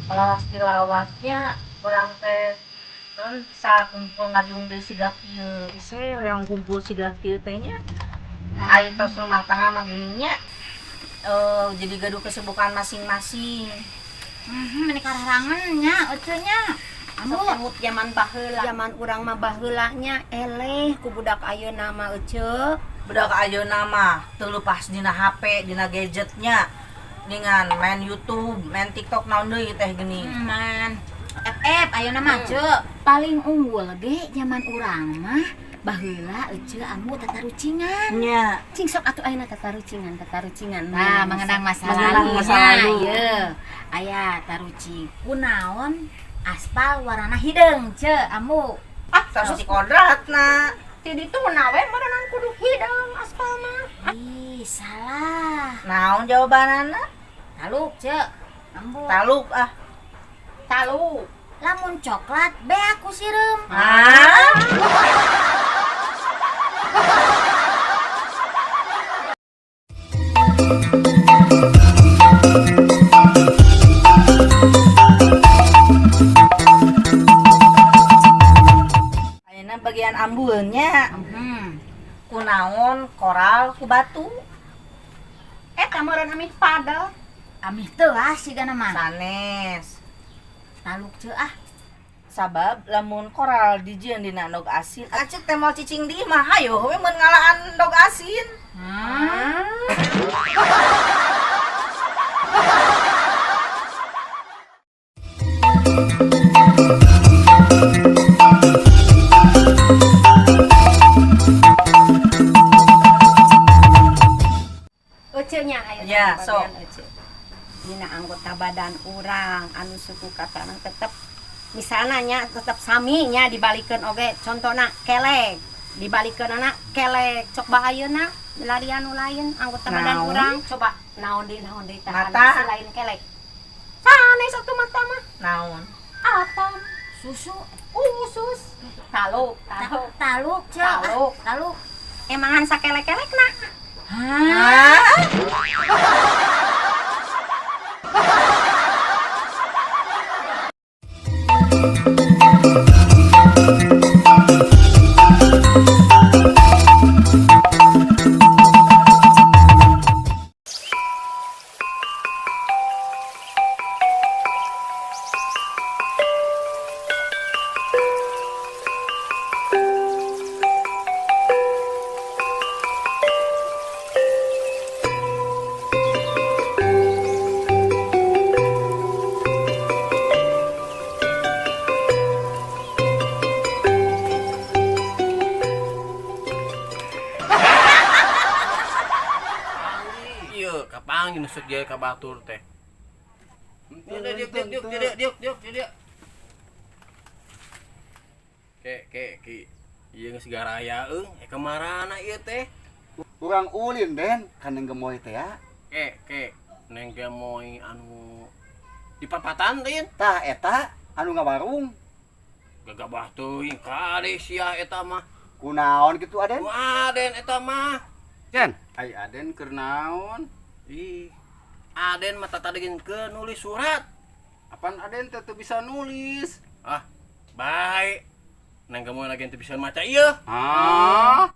Lawas dilawasnya urang teh kan bisa kumpul ngajung deui siga kieu. Saya yang kumpul siga kieu teh nya. Ai tos rumah tangga mah gini nya. Jadi gaduh kesibukan masing-masing. Meni kararangan nya ece nya. Anu emut zaman baheula. Zaman urang mah baheula nya eleh ku budak ayeuna mah, ece. Budak ayeuna mah teu leupas dina HP, dina gadgetnya. Dengan main YouTube, main TikTok, naon deui teh geuning. Man. FF ayeuna mah, ce. Paling unggul ge zaman urang mah baheula, ece, ambu tatarucingan. Nya. Cing sok atuh ayeuna tatarucingan, tatarucingan. Nah, mengenang masa Mengenang lalu. Masa lalu. Ieu. Aya tarucing. Kunaon aspal warna hideung, ce, ambu? Ah, tos di kodratna. Ti ditu we meureunan kudu hideung aspal mah. Ih, salah. Naon jawabanana? Taluk, ce. Ambu. Taluk ah. Taluk. Lamun coklat beak ku sireum. Ah. Ayeuna bagian ambueunnya. Kunaon koral ku batu? Eta meureun amih padel. Amih teu ah sigana mah. Sanes. Taluk, ce, ah. Sabab lamun koral dijieun dina endog asin, acek teh moal cicing di imah, hayo we mun ngalaan endog asin. Hmm. Ece nya aya Ya, bagian sok. Ece. Dina anggota badan urang anu suku katana tetep misalnya nya tetep sami nya dibalikeun oge, contona kelek dibalikeun anak kelek. Coba ayeuna larian nu lain anggota badan Naon? Urang coba naon deui, naon deui tah anu Mata. selain kelek? Sanes atuh mata mah. Naon? Atom. Susu. Usus. Taluk, taluk. Taluk, ce. Taluk. Ah, taluk. Emangan sakelek-kelek na. Hah? Ah. Iya, kapanggih nusuk jaya ka batur teh. Diuk diuk diuk diuk diuk diuk diuk diuk. Ke ke ki. Ieu geus garaya eung, eh kamarana ieu teh? Urang ulin, Den, kan Neng Gemoy teh ya. Ke ke Neng Gemoy anu di papatan lain. Tah eta anu ngawarung. Gagabah teuing kade sia eta mah. Kunaon kitu, Aden? Ku Aden eta mah. Jen, ai Aden keur naon? Ih, Aden mah tadi ke nulis surat. Apan Aden teh teu bisa nulis? Ah, baik. Neng Gemoy lagi teu bisa maca ieu. Ah.